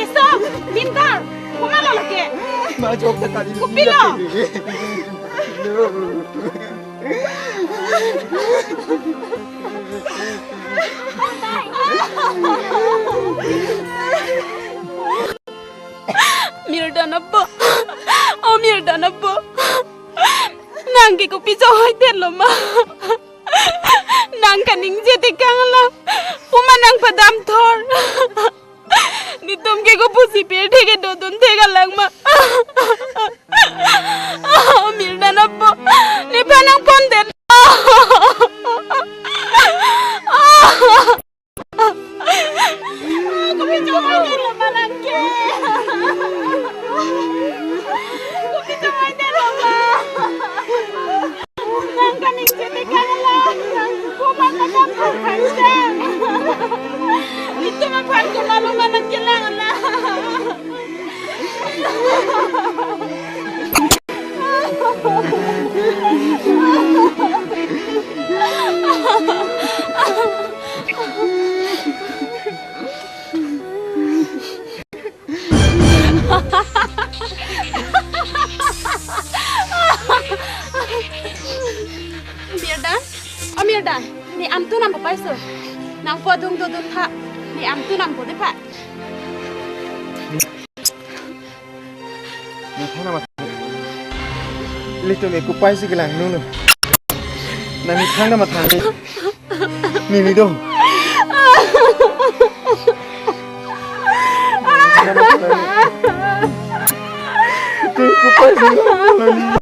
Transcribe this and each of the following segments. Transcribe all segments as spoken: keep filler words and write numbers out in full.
Keso, bintar, komatlo lake? Majok ta kali. Kopilo? Mirdan apo, o Mirdan apo, nang ke kopi chonghoi detlo ma? Nang kaningje tekang alam puma nang padam thor. Netum ke kopusi pirthe ke dodun thek alang ma? O Mirdan apo, nephan nangpon det. Kopi chonghoi detlo ma nang ke? Kopi chonghoi detlo ma? Nang kaningje tekang alam, komat padam thor kangse. Netum aphan komatlo ma nang kelang alam? Mirdan, o Mirdan, ne amtu nampo paiso. Nangpo adung dodun tha, ne amtu nampo de pa. Nangthang nama thang. Ilitum ke kopai si kelang nunu. Nangthang nama thang ni. Nini dong. Kopai si kelang nunu.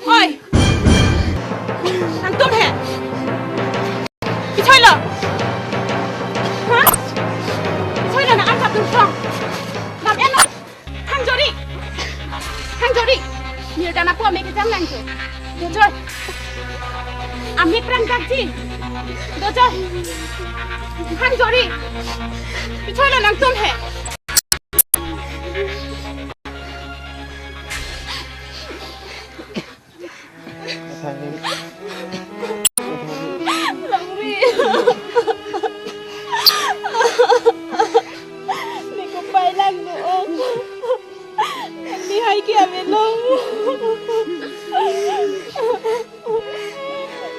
Oi! Nangtum he! Kichoilo? Ha? Kichoilo nang angkap dun song? Lam eno? Hangjori! Hangjori! Mirdan apo ame kejam nangjo. Dojoi. Ame prang dakji. Dojoi. Hangjori. Kichoilo nangtum he. Longri. Ne kopai lang do-ong. Nang ni hai ke ave long.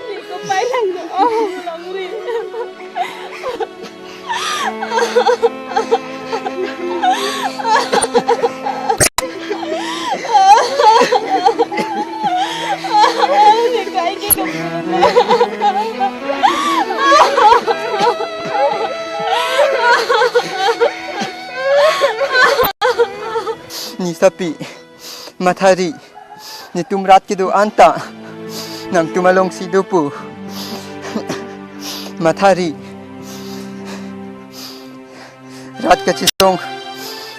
Ne kopai lang do-ong, Longri. Ne kai ke kapu na. Nisapi, mathari, netum rat kedo anta nangtum alongsi do pu. Mathari, rat kachesong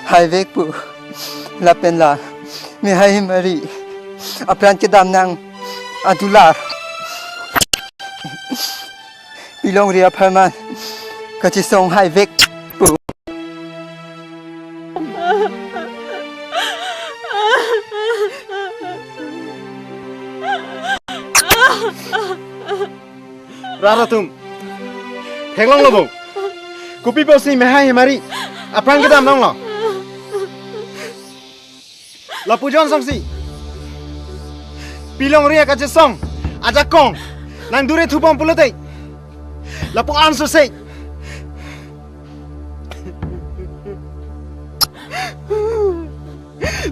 haivek pu. Lapen la mehai hemari apran kedam nang adular Pilongri apharman kachesong haivek pu. Rat atum, theklonglo bo. Kopi pusi mehai hemari apran kedam longlo? Lapu jon songsi Pilongri akachesong ajakong nang dure thubom pulote, lapu anso se,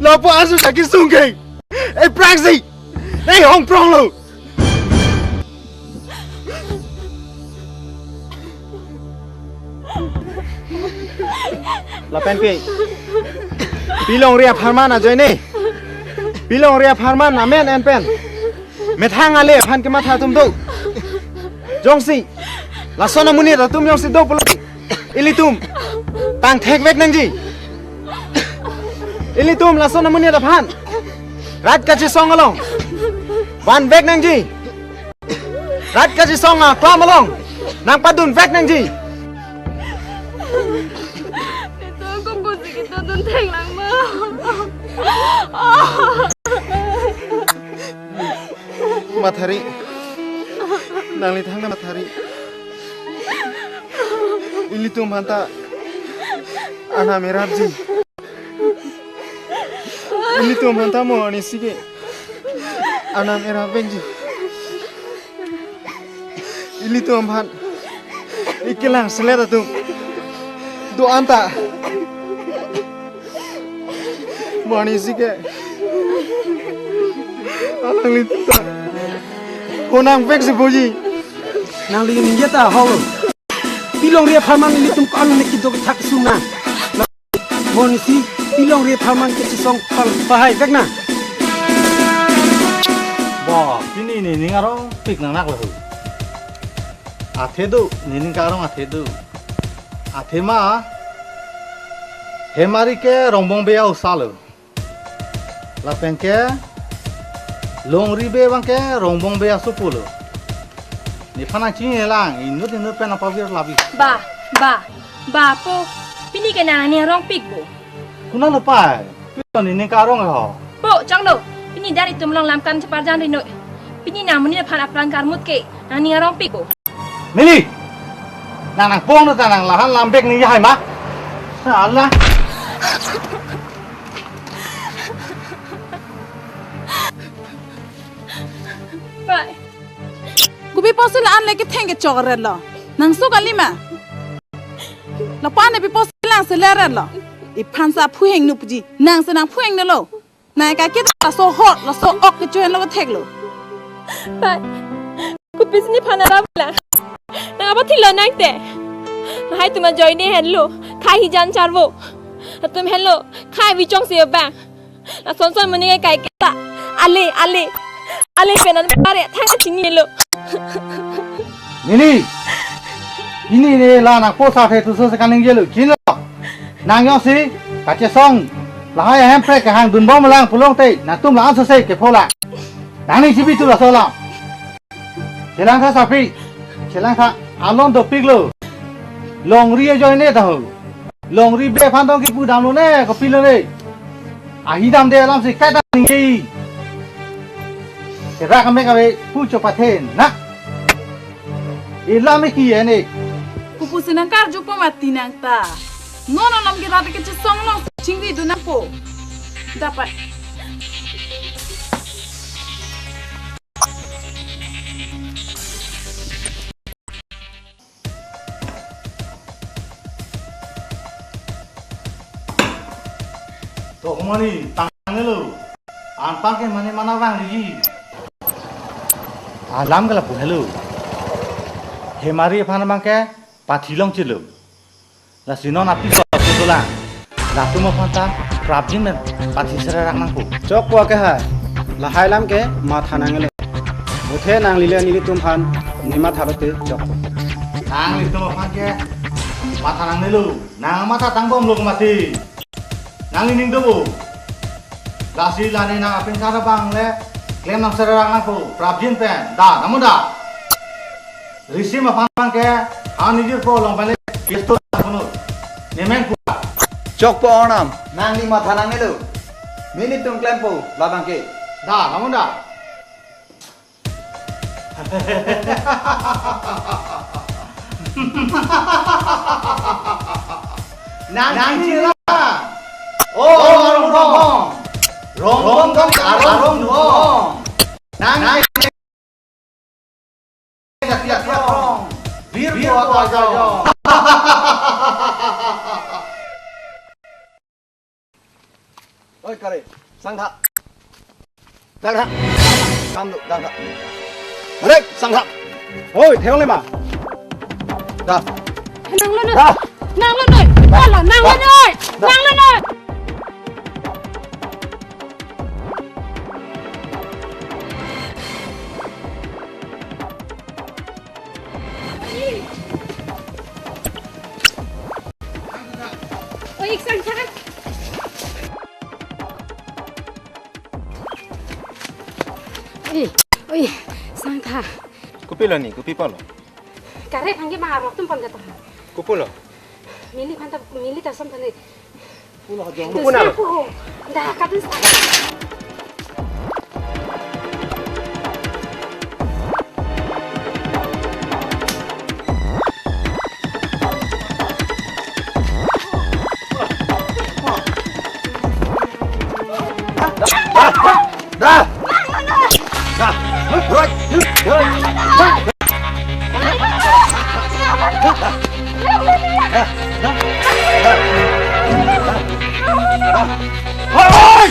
lapu anso chaki sungkeng e praksi nang hongpronglo. Lapen ke Pilongri apharman ajoine, Pilongri apharman amen en pen methang ale aphan kematha atum do. Jongsi lason amonit atum jongsi do pulo, ilitum tangthek vek nangji. Ilitum lason amonit aphan rat kachesong along van vek nangji. Rat kachesong aklam along nangpadun vek nangji. Ito ko pusi kita dun thek lang ma. Mathari. Nangli thangta mathari. Ilitum aphanta arnam erapji. Ilitum aphanta mo arnisi ke arnam erap vekji. Ilitum aphan ikelang selet atum do-an ta. Mo arnisi ke alanglitum ta konang vek si boji. Nangli ningje ta ho. Pilongri apharman ilitum ko-an ne kedo kethak sung nang. Mo arnisi pilongri apharman kachesong pal pahai vek nang. Ba, pini nening arongpik nang nak lahu. Athe do, nening karong athe do. Athema, Hemari ke Rongbong Bey a-osa lo. Lapen ke Longri Bey abang ke Rongbong Bey asopo lo. Nephan nangchini lang, inut inut pen apavir labi. Ba, ba, ba po, pini ke nangning arongpik bo. Konat lo pai, pini nening karong ho. Po, chonglo, pini dar itum along lam kan cheparjan rinoi. Pini nang monit aphan apran karmut ke nangning arongpik bo. Mili! Nang nangpong no ta nang lahan lam bek ning jahai ma? Salah. Pai. Kopi pusi la-an le ketheng kechok ret lo. Nang so kali ma? Lapu-an ne pi pusi lang se le ret lo. Iphan sa phuheng nupji. Nang se nang phuheng ne lo. Nang kaki ta laso hot, laso ok kechohen lo thek lo. Pai, kopi si nephan aram la. Nang apa thilo nang te. Lahai atum ajoine henlo. Khai hijan charvo. Atum henlo. Khai vichong si abang. Lason son muni kai kita. Ale, ale. Ale penan pare thang chingni lo. Nini. Ini ne la nangpo sa the tu so se kaningje lo. Chin lo. Nang jongsi kachesong lahai ahem prek kehang dunbom lang pulote nangtum la-an so se kepho la. Nangning chibi tu laso la. Chelangtha sarpi. Chelangtha alon dopik lo. Longri ajoine ta ho. Longri Bey aphan tong kipu damlo ne, kopi lo ne. Ahi damde alam si kaita ningje. Kerak amek ave pu chopathe na. Ilam ki ene. Kopusi nang karju po mati nang ta. Non alam ke rat kachesong along chingri dun nangpo. Dapat. To mani tang lo. Anpang ke mane mana vang lagi. Alam ke lapu helo. Hemari aphan abang ke pathi longchelo. Lasi non api so api dolang. Latum aphan ta prapjin pen pathi sererak nangpo. Chokpo ke hai. Lahai alam ke matha nangne lo. Bothe nangli le nelitum aphan nematha lote chokpo. Nanglitum aphan ke matha nangne lo. Nang matha tangbom lo mati. Nangli ning dobo. Lasi lane nang apin sara abang le klem nang sererak nangpo. Prapjin pen. Da, namun da. Risim aphan abang ke, ha nijir po along pen le pistol ta kono. Nemen pu. Chokpo arnam. Nangli matha nangne lo. Nelitum klempo labang ke. Da, namun da. Nang nang chira. Oh, Rongbong. Rongbong kami arong dong. Nang nang Oi, kare, sangtha. Sangtha. Kam lu, sangtha. Mare, sangtha. Oi, theklong le ma. Da. Nang lo noi. Da. Nang lo noi. Wala, nang lo noi. Da. Nang lo noi. Ha. Kopilo ni, kopi pulo? Kare aphan ke bang arlok atum pon kata. Kopulo? Mili aphan ta, mili ta som tane. Kopunalo? Puho. Dah, kadun sa. Dah. Dah. Dah. Dah. Hoi!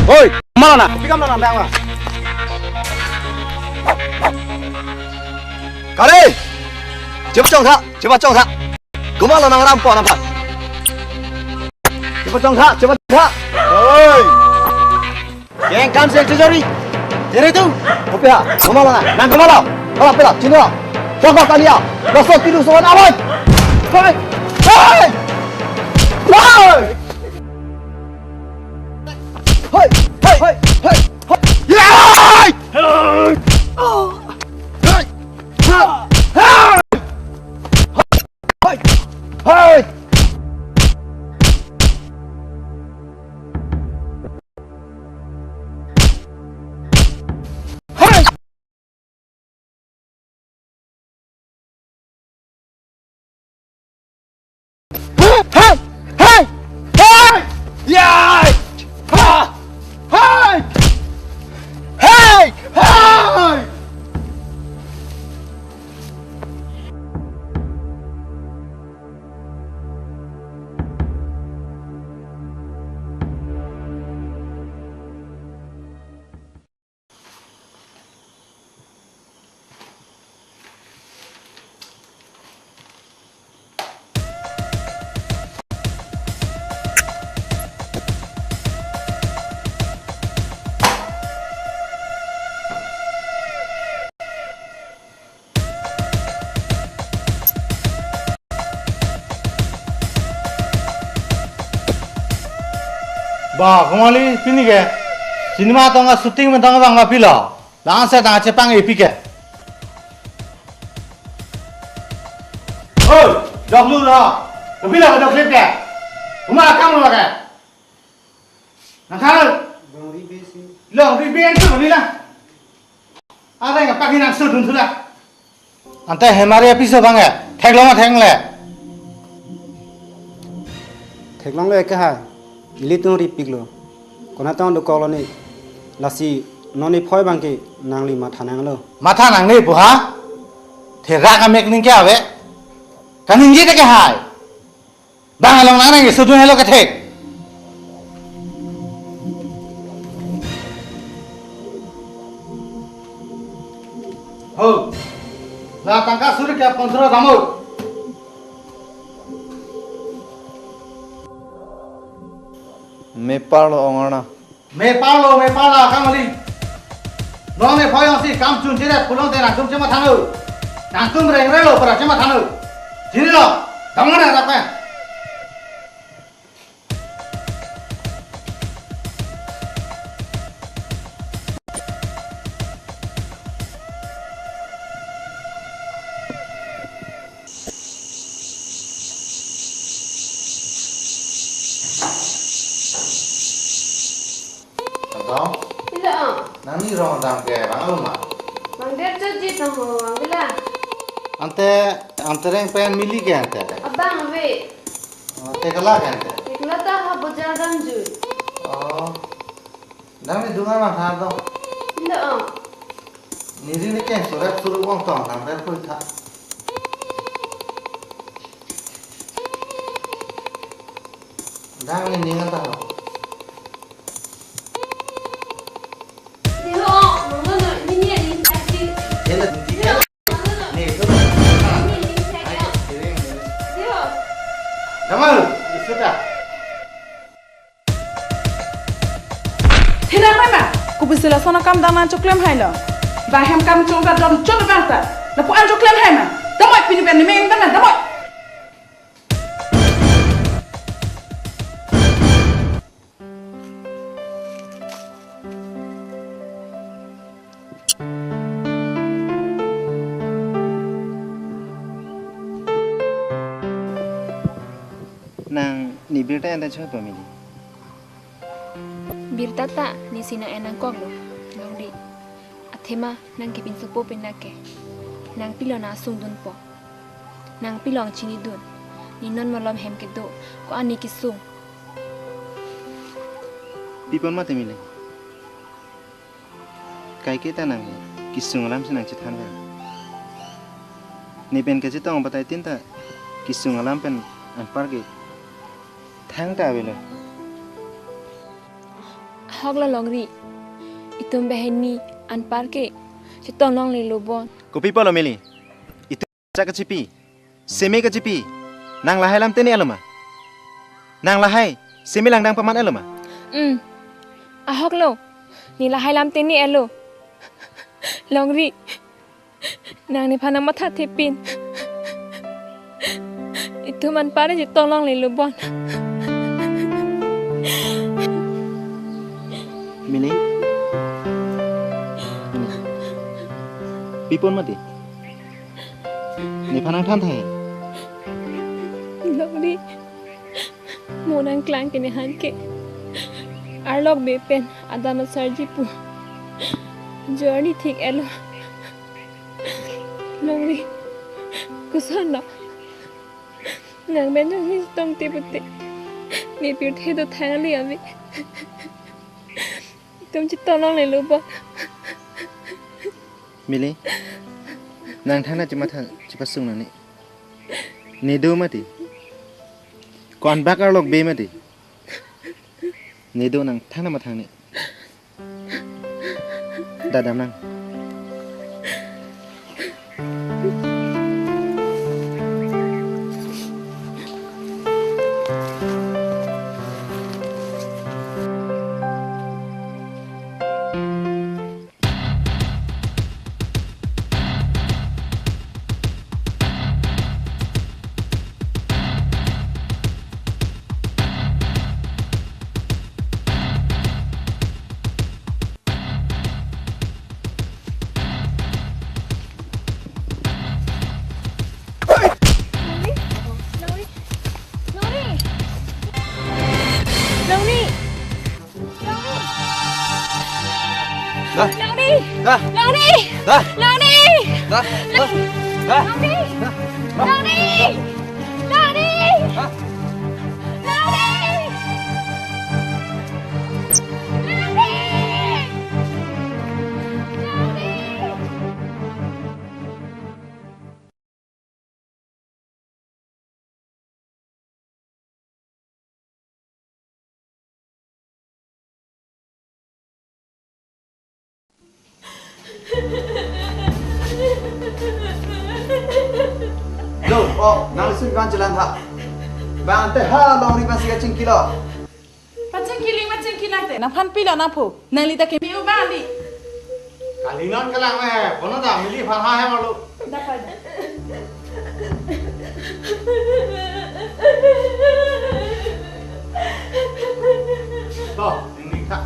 Hoi! Malana. Kopi kam lana, bang ma. Kare! Chepachongtha, chepachongtha. Komatlo nang ram pon aphan? Chepachongtha, chepachongtha. Hoi. Kengkam seng chejori. Jere tu. Kopi ha? Komatlo nang? Nang komatlo? Komatlo pela, chino. Sok sok tania. Sok sok tilu sok awan. Hoi. Hoi. Hoi. Hoi. Hoi. Hoi. Hoi. Yai! Hoi. Hoi. Hoi! Hoi! Hoi! Hoi! Hoi! Hoi! Yai! Ha! Hoi! Hoi! Hoi! Ba, Kumali, pini ke cinema tong a shooting pen tong abang ma pilo. Lang se tang chepang epi ke. Oi, dok lu lo. Kopi lo dok lip ke. Komat akam lo ke. Nang kal. Long ri be si. Long ri be an tu ni la. Ada yang pakai nang sudun sudah. Ante hemari apiso bang ya. Theklong ma thengle. Theklongle ke ha. Ilitum ripiklo. Konatong dokoklo ni. Lasi non iphoi bang ke nangli matha nanglo. Matha nangne pu ha? Therak amek ning ke ave. Kaningje te ke hai. Bang along nang nang sudun helo kethek. Ho. La tangka suri ke pondro damot. Me parlo ong arna. Me parlo, me parlo, kam ali. Non ne phoi ong si kam chun chire pulong te nangtum chematha nang. Nangtum rengrelo para chematha nang. Chirilo, damon na rapen. Abang, ila, ah. Nangli rong dam ke bang alo ma? Bang der chot ji tang ho, bang bila. Ante, ante reng pen mili ke ante? Abang ave. Oh, te kala ke ante? Te kala ta ha bojar damjui. Oh. Nangli dunga ma tha dong? Ila, ah. Niri ni ke surep surup ong tong nang ber pui tha. Dang ni ningan ta ho. Diho, mama na, ini ni ini tadi. Dia na. Diho, mama na. Ni itu. Ini ini tadi. Kiring ni. Diho. Damal, sudah. Thenang mai ma, kopisi lason akam dang nangchoklem hailo. Bang hem kam chong ta dam chot bang ta. Lapu-an choklem hai ma. Damoi pini pen ni me-en ta ma, damoi. Birta en ta chot po, Mili. Birta ta nesi nang-en nangkoklo, Longri. Athema nang kepinsopo pin nang ke. Nang pilo nang sungdunpo. Nang pilo nang chinidun. Ne non malom hem kedo, ko-an ne kesung. Pipon mati, Mili. Kaike ta nang kesung alam si nang chethan ave. Ne pen kachetong batai tin ta kesung alam pen anpar ke thangta avelo. Ahoklo Longri. Itum banghini anpar ke chetong longlelo bon. Kopi pulo, Mili? Itum chak kachipi, seme kachipi, nang lahai alam te ne-etlo ma? Nang lahai seme langdang paman-etlo ma? Hmm. Ahoklo. Ne lahai alam te ne-etlo. Longri. Nang nephan nang matha thepin. Itum anpar chetong longlelo bon. Mili. Mili. Pipon mati. Nephan nang than thai. Longri. Mo nangklang ke nephan ke. Arlok be pen adam asarji pu. Journey thik-etlo. Longri. Koson lo. Nang pen jongsi chetong te pute. Ne pirthe do thang ali ave. Itum chetong longlelo bon. Mili. Nang than nang chematha chepasung nang ne. Ne do mati. Ko-an bak arlok be mati. Ne do, nang than nang mathang ne. Dadam nang. Longri! Longri! Dah. Longri! Dah. Longri! Dah. Longri! Dah. Dah. Dah. Longri! Dah. Longri! Longri! Dah. Longri! Longri! Longri! Lo, oh, nang sun kan jalan ha. Bang te ha Longri pasi kachingkilo. Pachingkili, pachingkili nang te. Nangphan pilo nangphu. Nangli ta ke miu bali. Kali non kalang me, kono ta Mili phan ha hem arlo. Dapat. To, ning ning tha.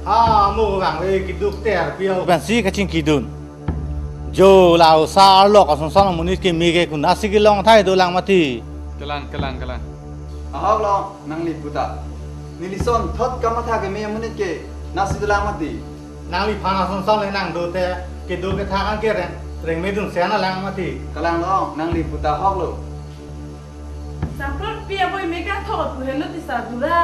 Ha, mo bang le kiduk ter piau. Pensi kachingkidun. Jo la usa arlok asonson amonit ke mi ke kunasi kelong thai dolang mati. Kalang, kalang, kalang. Ahok lo nangli puta. Neli son thot kamatha ke mi amonit ke nasi dolang mati. Nangliphan asonson le nang do te kedo ketha an ke reng, rengme dun sian alang mati. Kalang lo nangli puta ahok lo. Samprot pi abo ime kangthok pu helo tisa dura.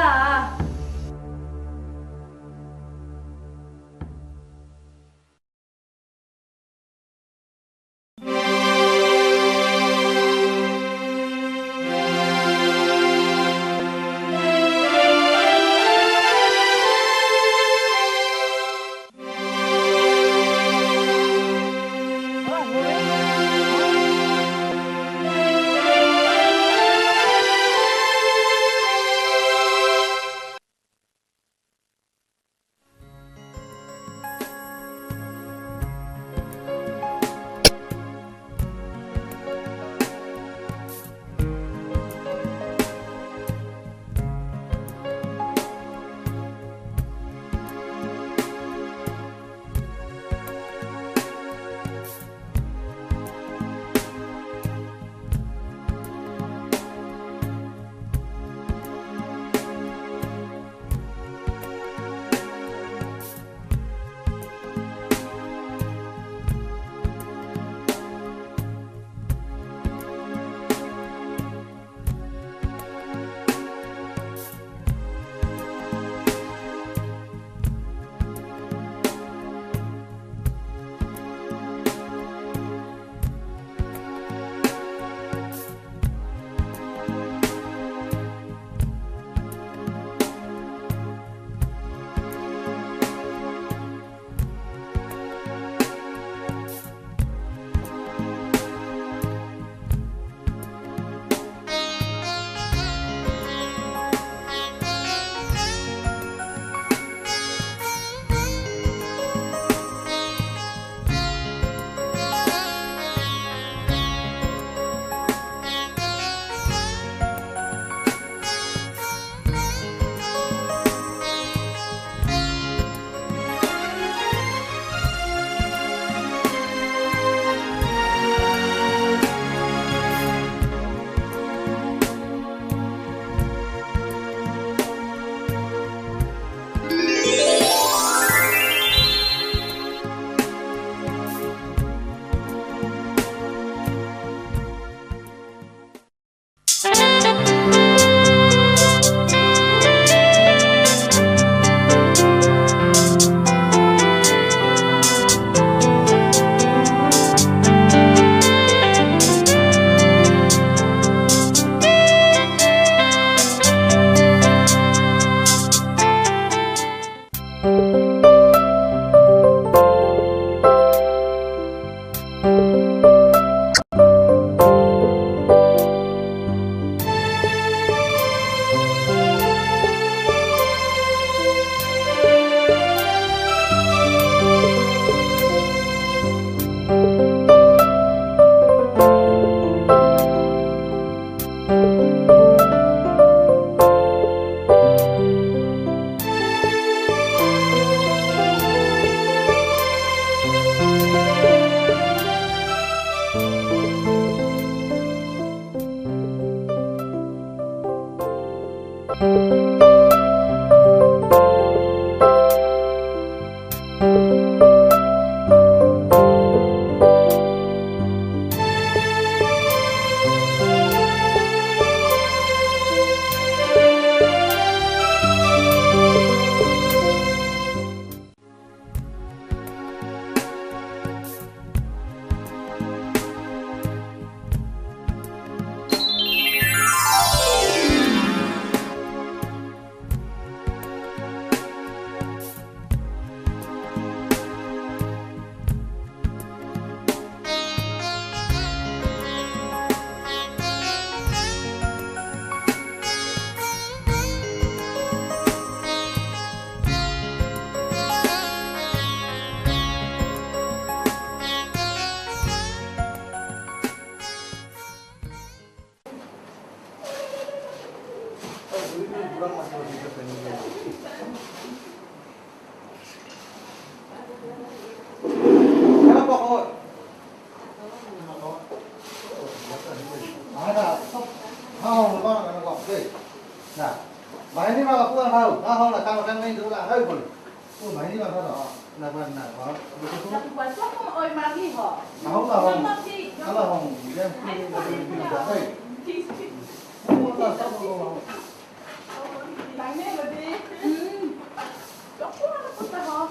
Nah, bahini malah pulang tahu. Ah, hong lah, kalau kan main dulu lah, ayo boleh. Oh, main ini malah tahu. Nah, buat nah, buat. Tapi buat apa, oi, mami ho? Tahu lah, hong. Mami, kalah, hong. Dia ayo, boleh, boleh. Ayo. Oh, tak tahu, hong. Tangnya lebih. Hmm. Kok pulang apa tahu?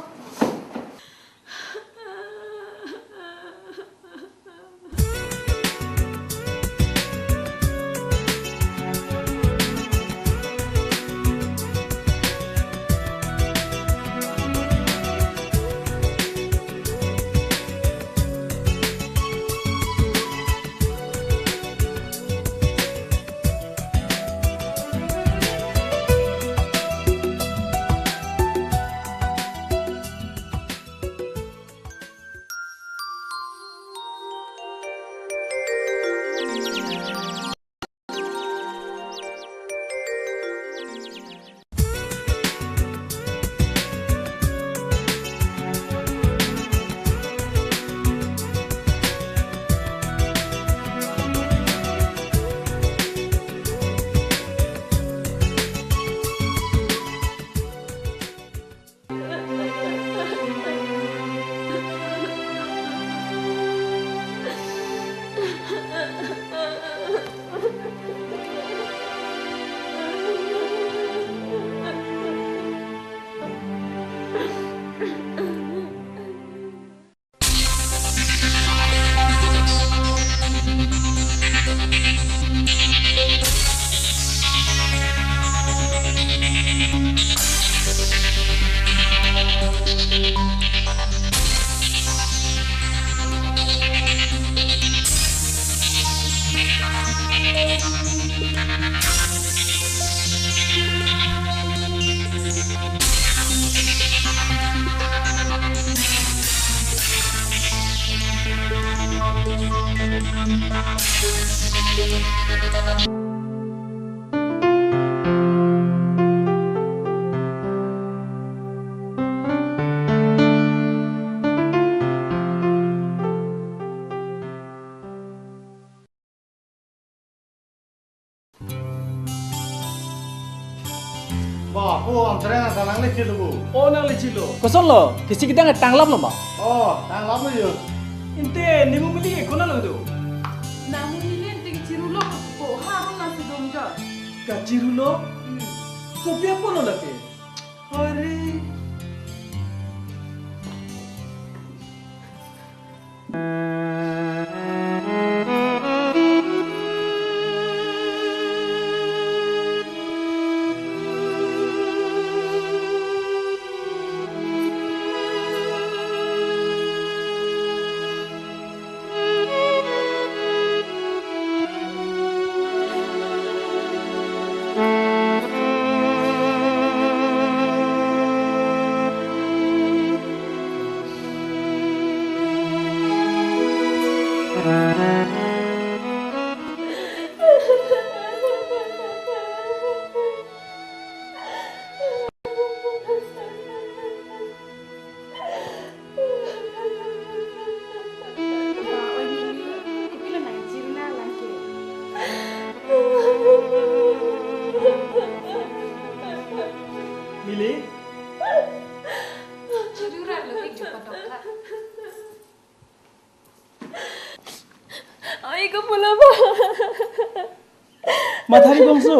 Ba, po, Amchereng ta nanglechelo bo. O, nanglechelo. Kosonlo? Kisi kedang tanglaplo ma? O, tanglaplo jo. Ante, ne mumili konatlo do? Nang mumili ante kechirulo po, ha, ha, nang si dong jo. Kachirulo? Hmm. Kopi apotlo lake? Are. Eko pulo ba. Mathari bangso.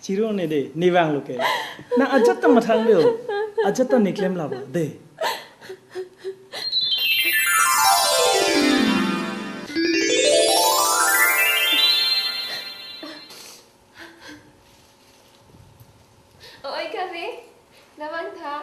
Chiro ne de, ne vanglo ke. Na ajat ta mathang de o. Ajat ta ne klem laba de. Oi, kave, nang vangtha.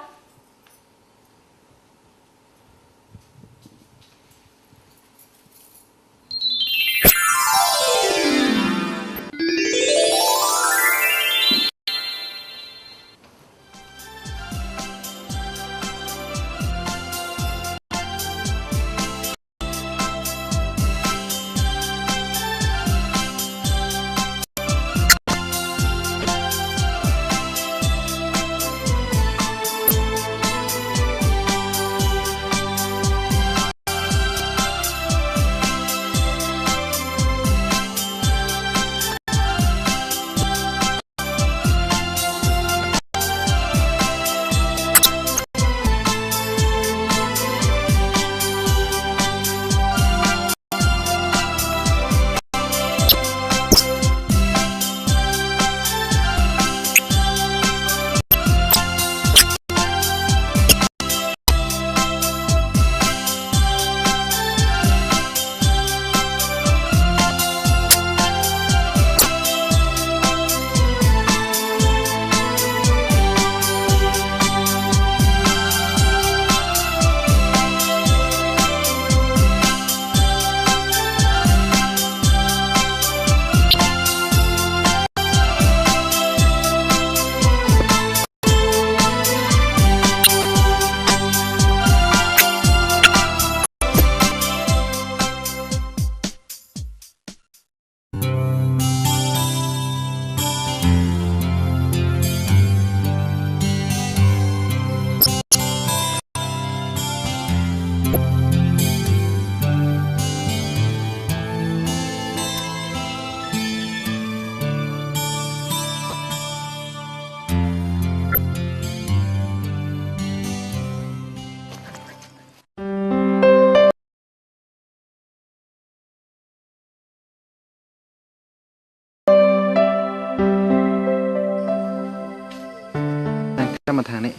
Nang tha mathang ne.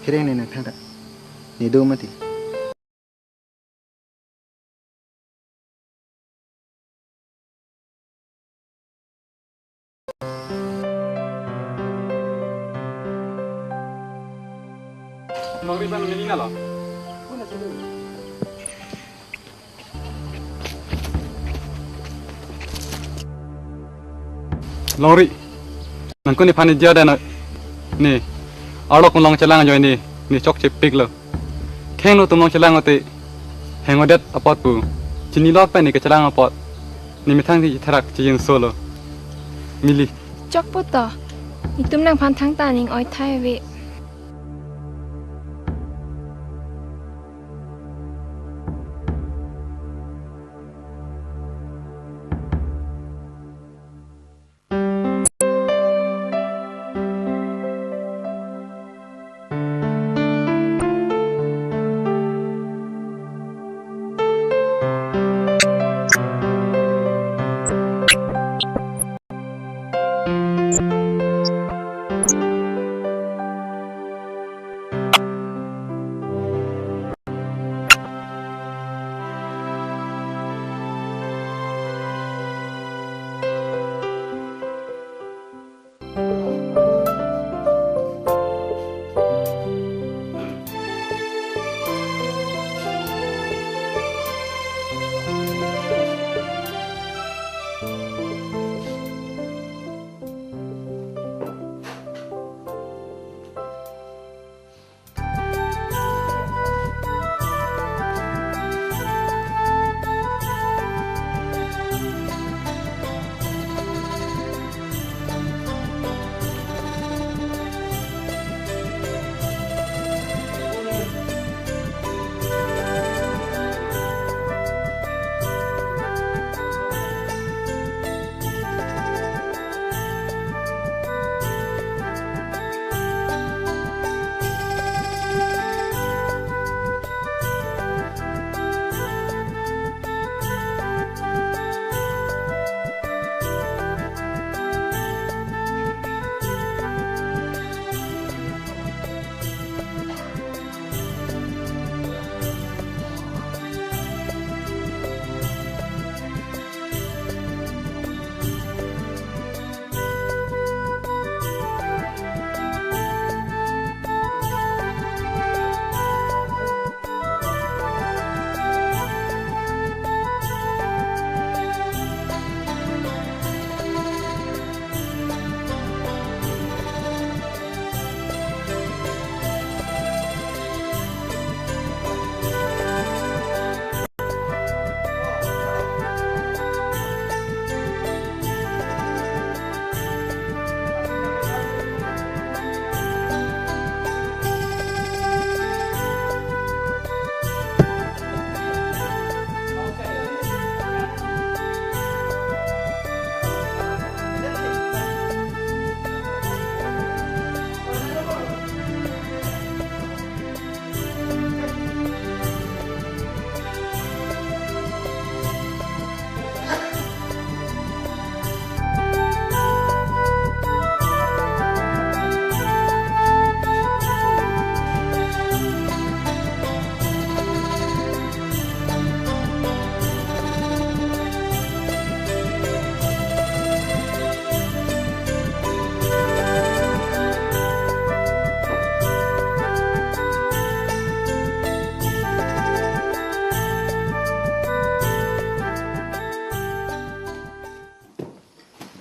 Hireng ne nang tha ta. Ne do mati. Longri, ban mini na lo. Longri, nangko nephan ni dia da na. Ne, arlok malom chelang ajoine, ne chokchepiklo. Khengno atum malom chelang ote, hengodet apot pu. Chinilo pen ne kechelang apot. Ne methang si therak chijin solo. Mili. Chokpo to. Netum nangphan thangta ning oi thai ave.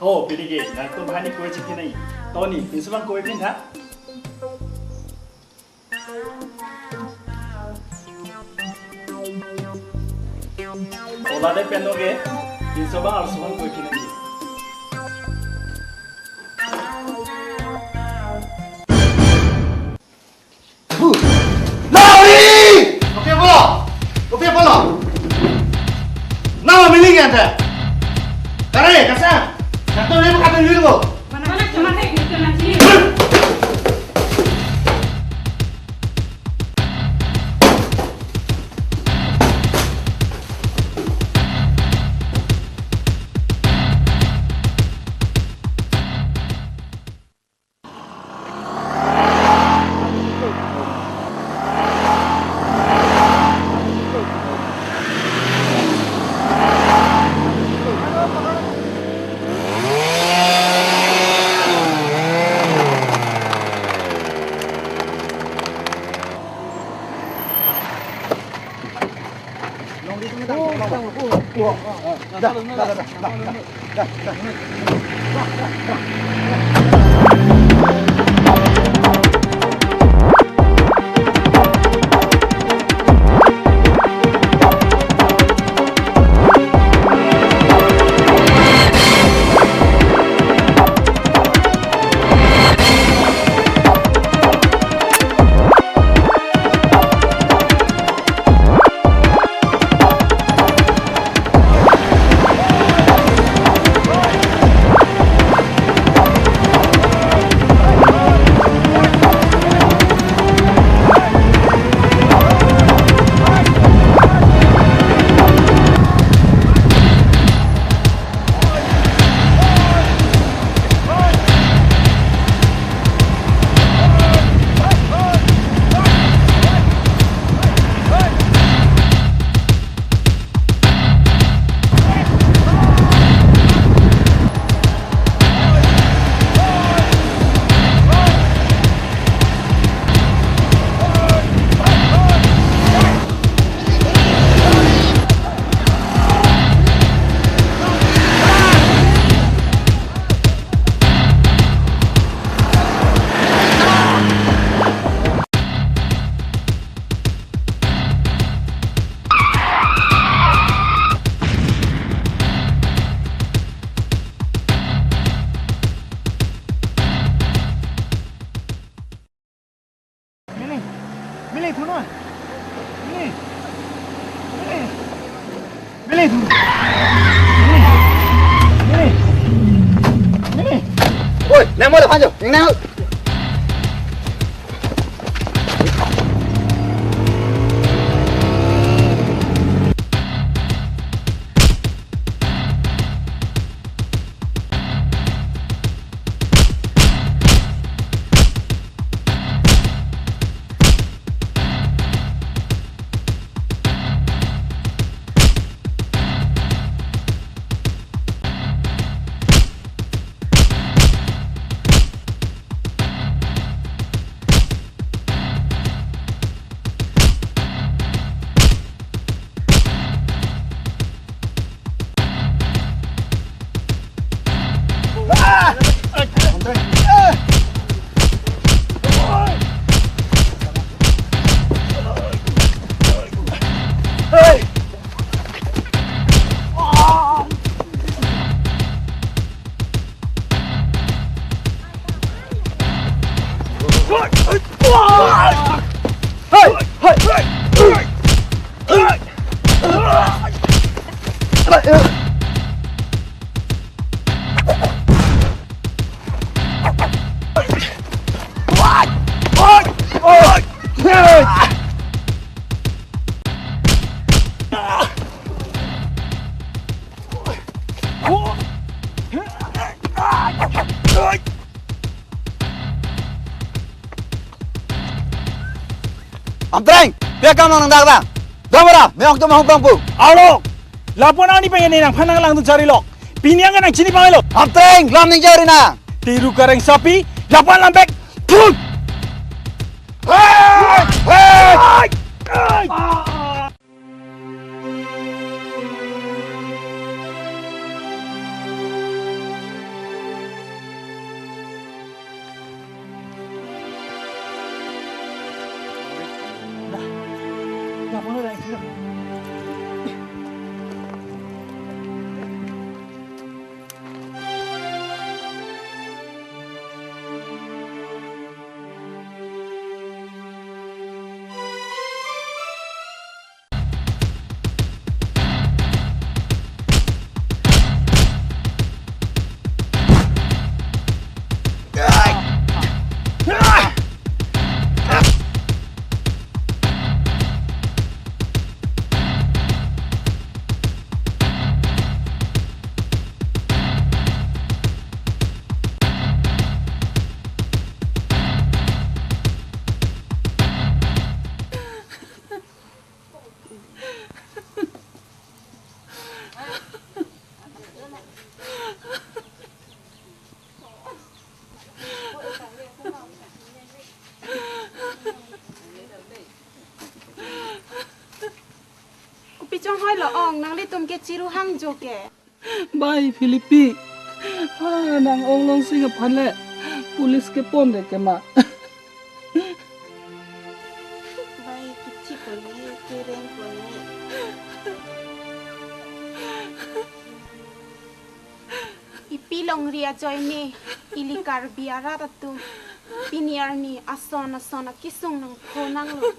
Oh, pini ke, nangtum hini koi chiki nai. Toni, pinso abang koi pin tha. Ola de pen oke, pinso abang arloso abang koi pin nai. Lauri! Kopi apotlo? Kopi apotlo? Nang mili ke ante? Kare, kasa? Kata ni kata ni ko. Mana, mana cuma saya gitu nanti. Mili, mili, thunoi. Mili, mili, mili, thunoi. Mili, mili, mili. Oi, nang mo le panjo, nang. Amtreng, pia kam nang dak dak. Dong ra, me-ong tum hong pang pu. Alo, lapu-an arni pengen nangphan nanglang tu jari lok. Pini ang nang chini pang lo. Amtreng, lam ning jari nang. Tiru kareng sapi, lapu-an lam bek. Thun. Hei! Hei! Kopi chonghoi lo ong, nanglitum ke chiru hang jo ke. Bai Philippi. Ha, nang ong Longsing aphan le police kepon de ke ma. Bai kithi poni, kireng poni. Ipi longri ajoine, ili Karbi arat atum pini arni ason ason akesung nangpho nanglo.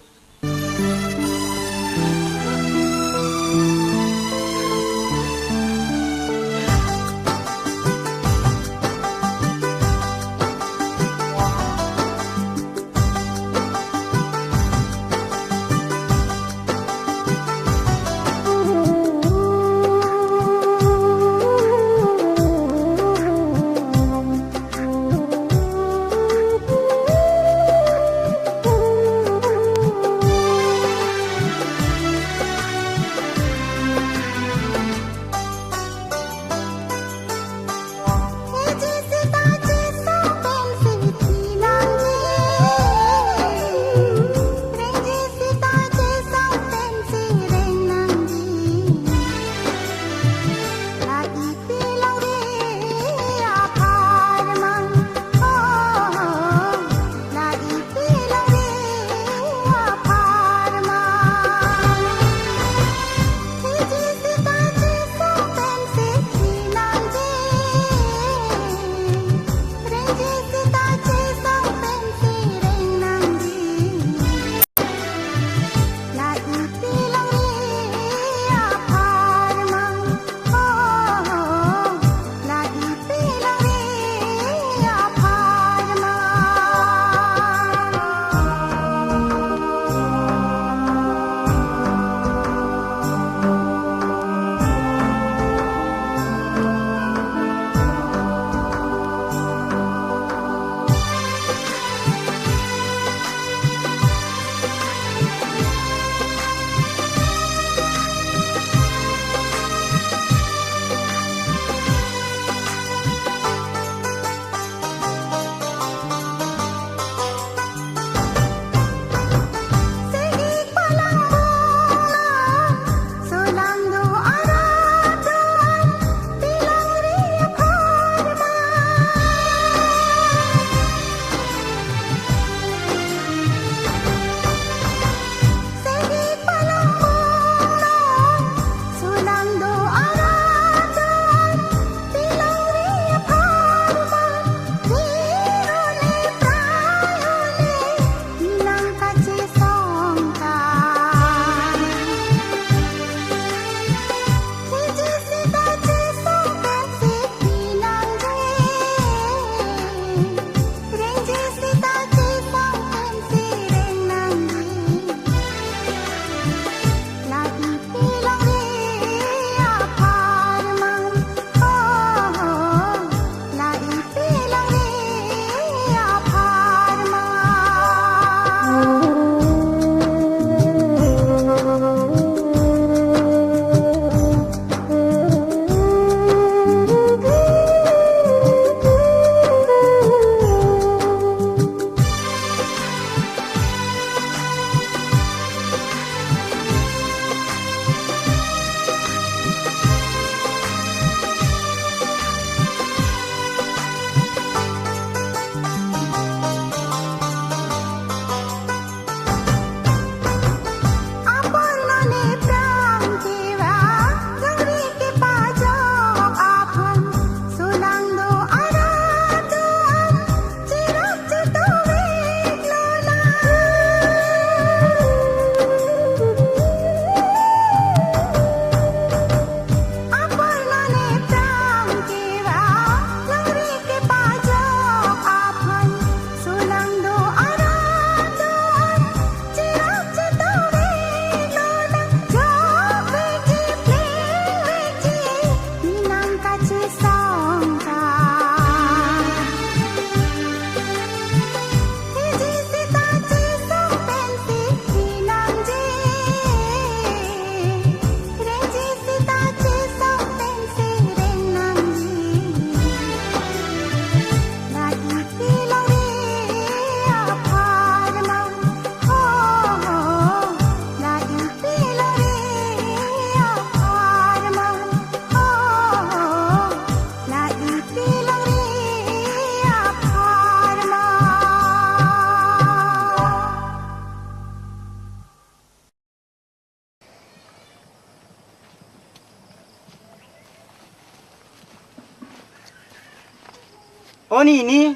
Oni ni,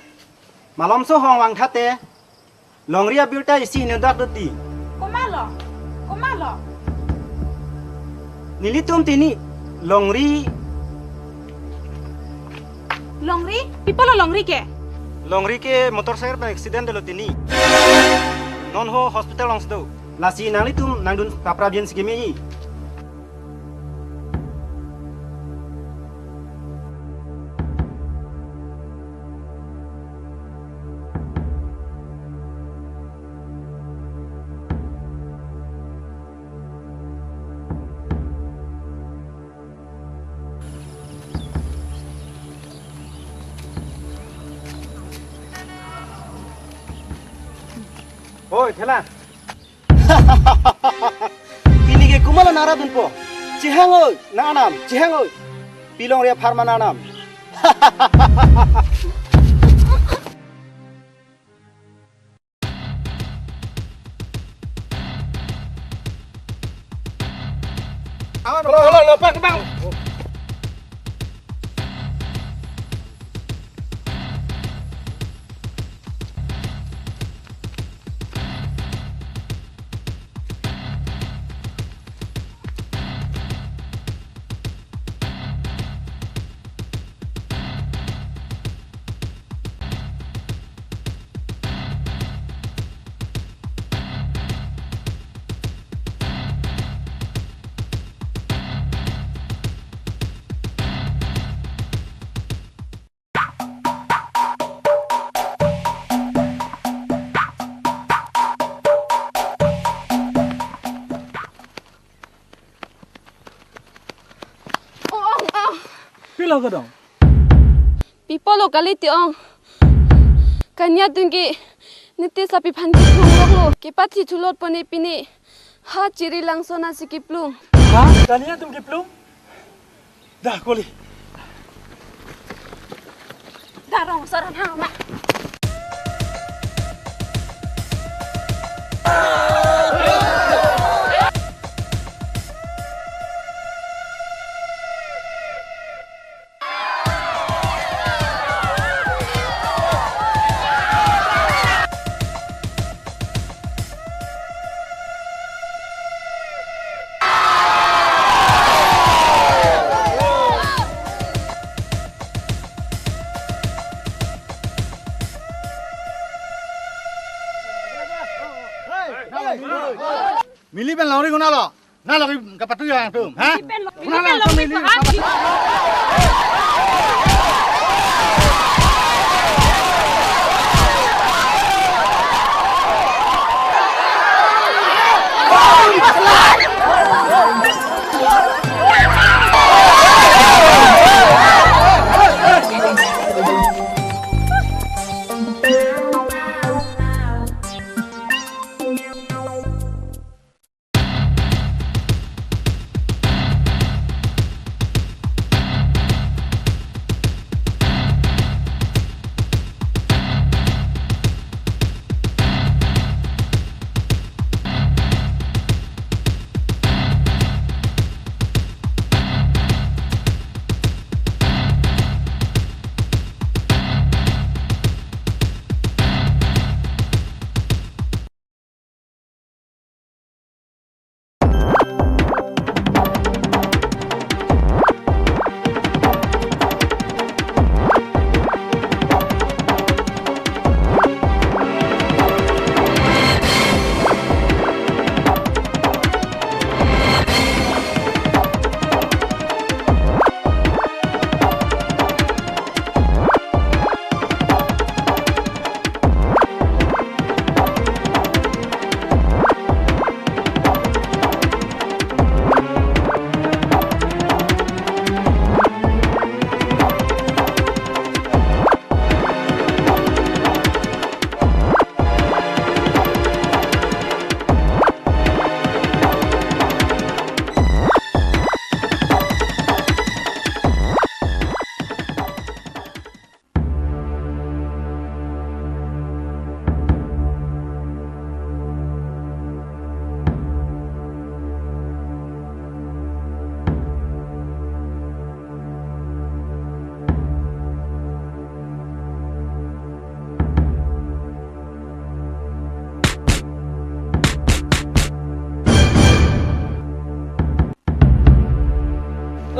malomso hong vangtha te, longri abill ta isi hini dak do ti. Komat lo? Komat lo? Nelitum tini, longri. Longri? Pi apotlo longri ke? Longri ke motorcycle pen accident dolo tini. Non ho hospital along si do. Lasi nanglitum nangdun kaprap jin si keme hi. Oi, thela. Pini ke komatlo nang rat dunpo? Chehang oi, nang anam, chehang oi. Pi longri apharman nang anam. Halo, halo, halo, Pak, Pak. Oh, oh, oh. Pilo kedong? Pi apotlo kali ti ong. Kania atum ke niti sapi aphan kiplung rok lo. Kepathi thulot pone pini. Ha chiri langso na si kiplung. Ha? Kania atum kiplung? Dah, koli. Dah, rong, saran hang, mak. Mili pen longri konatlo? Nalo ke kapatui hang atum, ha? Mili pen lo-, mili pen longri kapatui.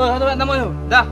Oh, satu, dua, enam, ayo. Dah.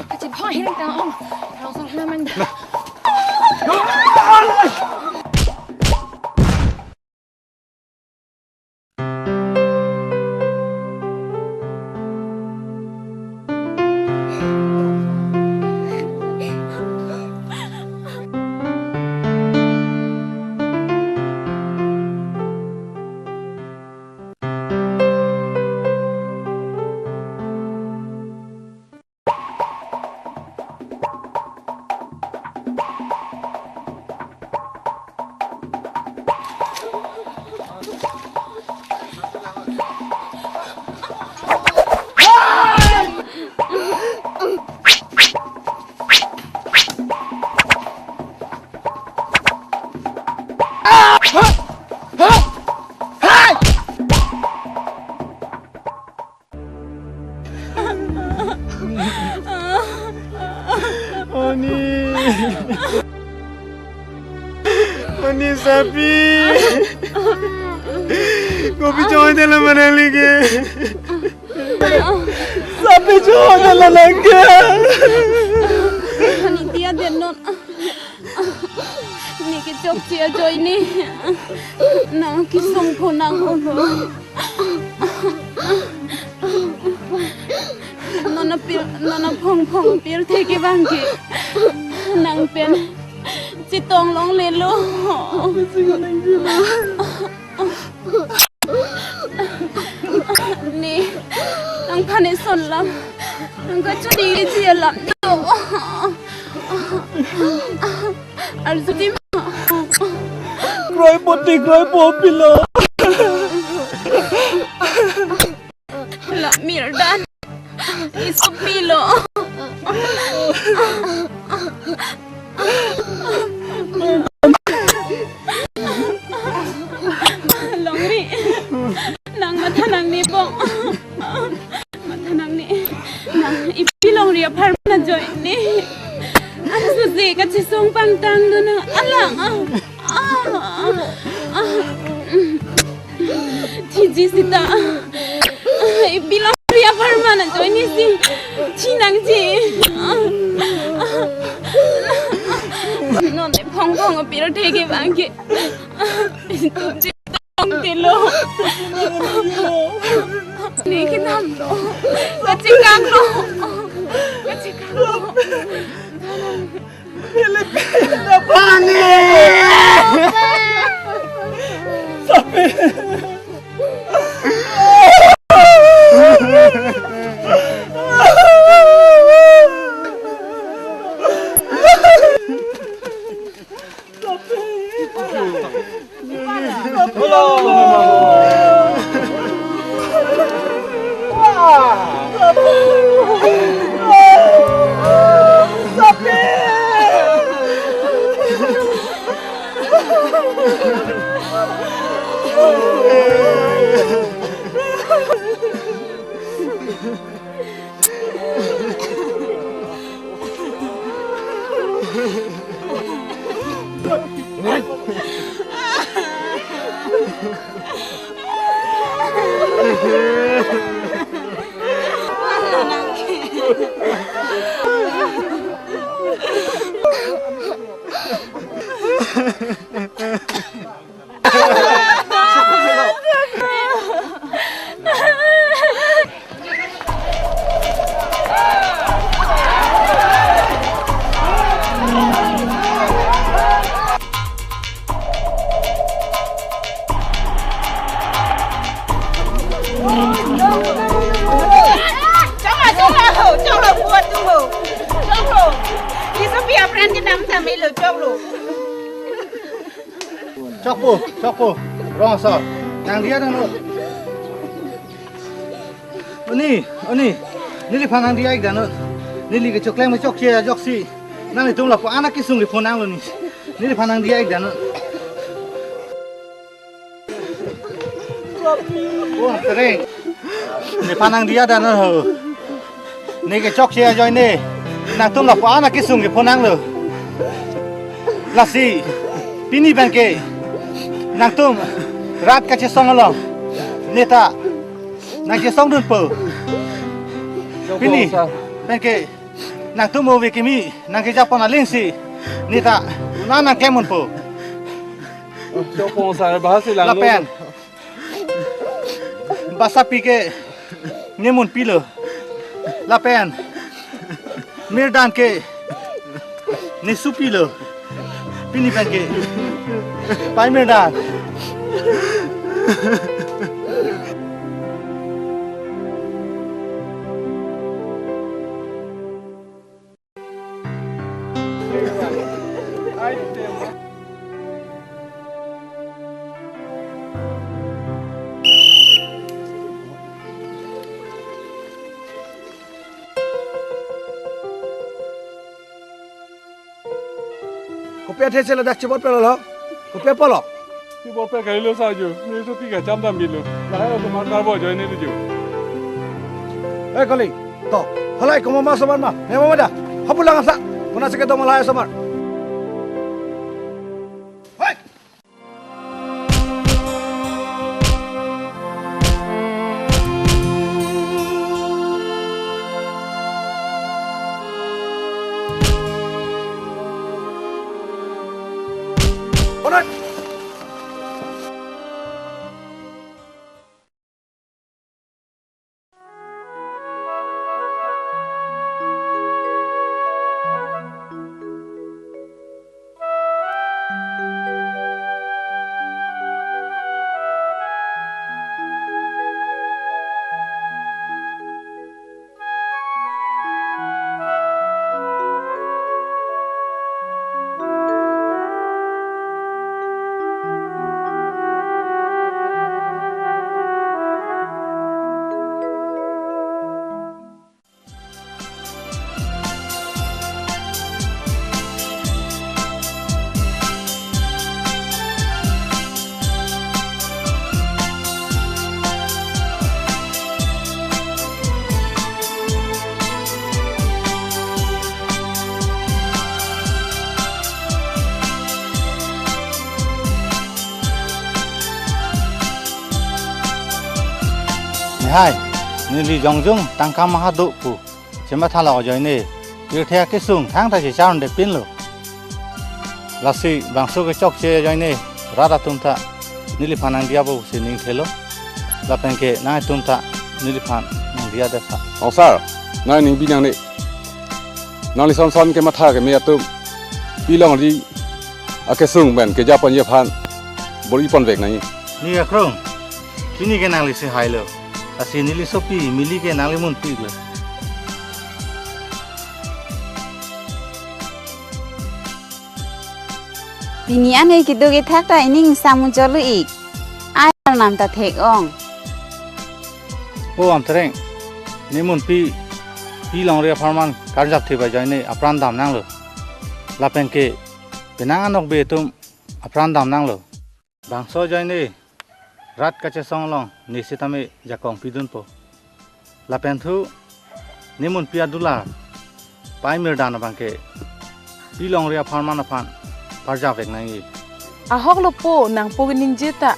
Kachin khoi hiring ta ong. Rong sang hna man da. Oni. Oni sapi. Kopi choi dala manali ke. Sapi choi dala nang ke. Ani dia dia non. Ne kechokche ajoine. Nang kesung pho nang-olo. Non apir, non aphong phong pirthe kevang ke. Nang pen chetong longlelo. Ne, nangphan eson alam, nang kachodi ji alam do. Arjuti ma. Kroipo ti kroipo pilo. La mirdan. Iso pilo. Longri. Nang matha nangne bong. Matha nangne. Nang ipi longri apharman ajoine. Arsuse kachesong pangtang do nang alang. Thiji sita. Ipi longri apharman ajoine si thi nangji. Non ne phong phong apirthe kevang ke. Tong tilo. Ne kenamlo. Kachekanglo. Kachekanglo. Philippine na pani. Sapi. Choklo, choklo ho, choklo, buat tu ho. Choklo. Di sopi apran kedam tamilo, choklo. Chokpo, chokpo. Rong asor. Nangdiya dano. Oni, oni. Neliphan nangdiya ik dano. Neli kechoklem kechokche ajoksi nanglitum lapu-an akesung ke phonanglo ni. Neliphan nangdiya ik dano. Oh, Tereng. Nephan nangdiya dano ho. Ne kechokche ajoine nangtum lapu-an akesung ke phonanglo. Lasi pini penke nangtum rat kachesong along neta nangchesongdunpo. Pini penke nangtum ove kimi nangkejapon alingsi neta una nangklemdunpo. Chokpo sar, bahasi lang lo. Lapen basapi ke ne munpilo. Lapen mirdan ke ne supilo. Pini penke pai mirdan. Kopi athesi ladak chibor pelo lo? Kopi apotlo? Chibor pe kali lo sa jo. Ne sopi kacham dam bilo. Lahai osomar karbo ajoine tu jo. Eh, kali. To. Halai komat ma osomar ma. Ne ma da. Hapu lang asa. Konatsi kedo ma lahai osomar. Hei. Nehai, neli jongjong tangka maha do pu chematha lo ajoine, pirthe akesung thangta checharun det pinlo. Lasi bangso kechokche ajoine rat atum ta neliphan nangdiya bo si ning thelo. Lapen ke nangtum ta neliphan nangdiya det tha. Ong sar, nang ning binang ne. Nangli son son kematha keme atum pilongri akesung pen kejaponji aphan bor-i ponvek nangji. Ne akrong, pini ke nanglisi hailo. Lasi neli sopi Mili ke nangli munpiklo. Pini anei kedo kethak ta ining samu cholo ik. Ai arnam ta thek ong. O Amtereng, ne munpi pilongri apharman karjap thip ajoine apran damnanglo. Lapen ke penang anokbe atum apran damnanglo. Bangso ajoine rat kachesong along ne sitame jakong pidunpo. Lapen thu ne munpi adular pai mirdan abangke pi longri apharman aphan parjap vek nangji. Ahok lo po, nangpo keningje ta